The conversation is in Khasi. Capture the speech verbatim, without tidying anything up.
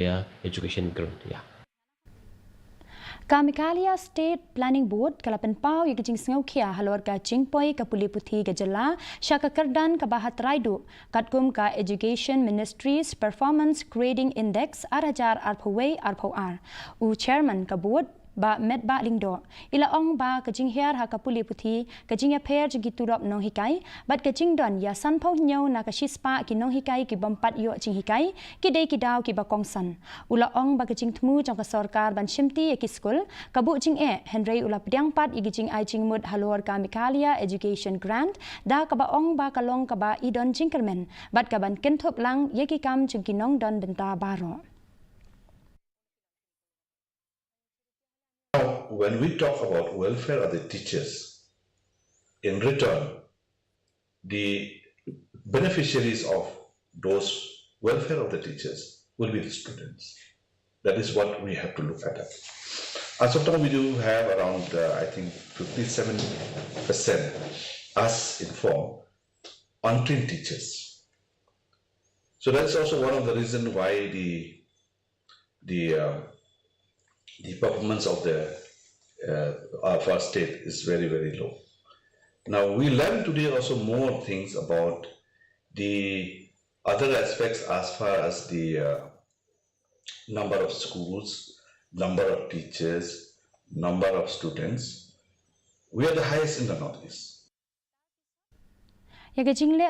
Meghalaya Education Grant, yeah. Ka Meghalaya State Planning Board ka la pynpaw ïa ka jingsngewkhia halor ka jingpoi ka pule puthi ka jylla sha ka kyrdan kaba ha trai duh, katkum ka Education Ministry's Performance Grading Index ar hajar arphew wei arphew ar. U Chairman ka Board, Bah Metbah Lyngdoh, i la ong ba ka jinghiar ha ka pule puthi, ka jingïapher jong ki tulop nonghikai bad ka jingdon ïa sanphew hynñiew na ka shispah ki nonghikai ki bym pat ïoh jinghikai, ki dei ki daw kiba kongsan. U la ong ba ka jingthmu jong ka sorkar ban shimti ïa ki skul ka buh jingeh, hynrei u la pdiang pat ïa ki jingai jingmut halor ka Meghalaya Education Grant da kaba ong ba ka long kaba i don jingkyrmen bad kaban kynthup lang ïa ki kam jong ki nongdon bynta baroh. Now, when we talk about welfare of the teachers, in return, the beneficiaries of those welfare of the teachers will be the students. That is what we have to look at. As of now, we do have around, uh, I think, fifty-seven percent as informed untrained teachers. So that's also one of the reasons why the the uh, the performance of the uh, of our state is very, very low. Now, we learn today also more things about the other aspects as far as the uh, number of schools, number of teachers, number of students. We are the highest in the Northeast. Ïa ka jingleh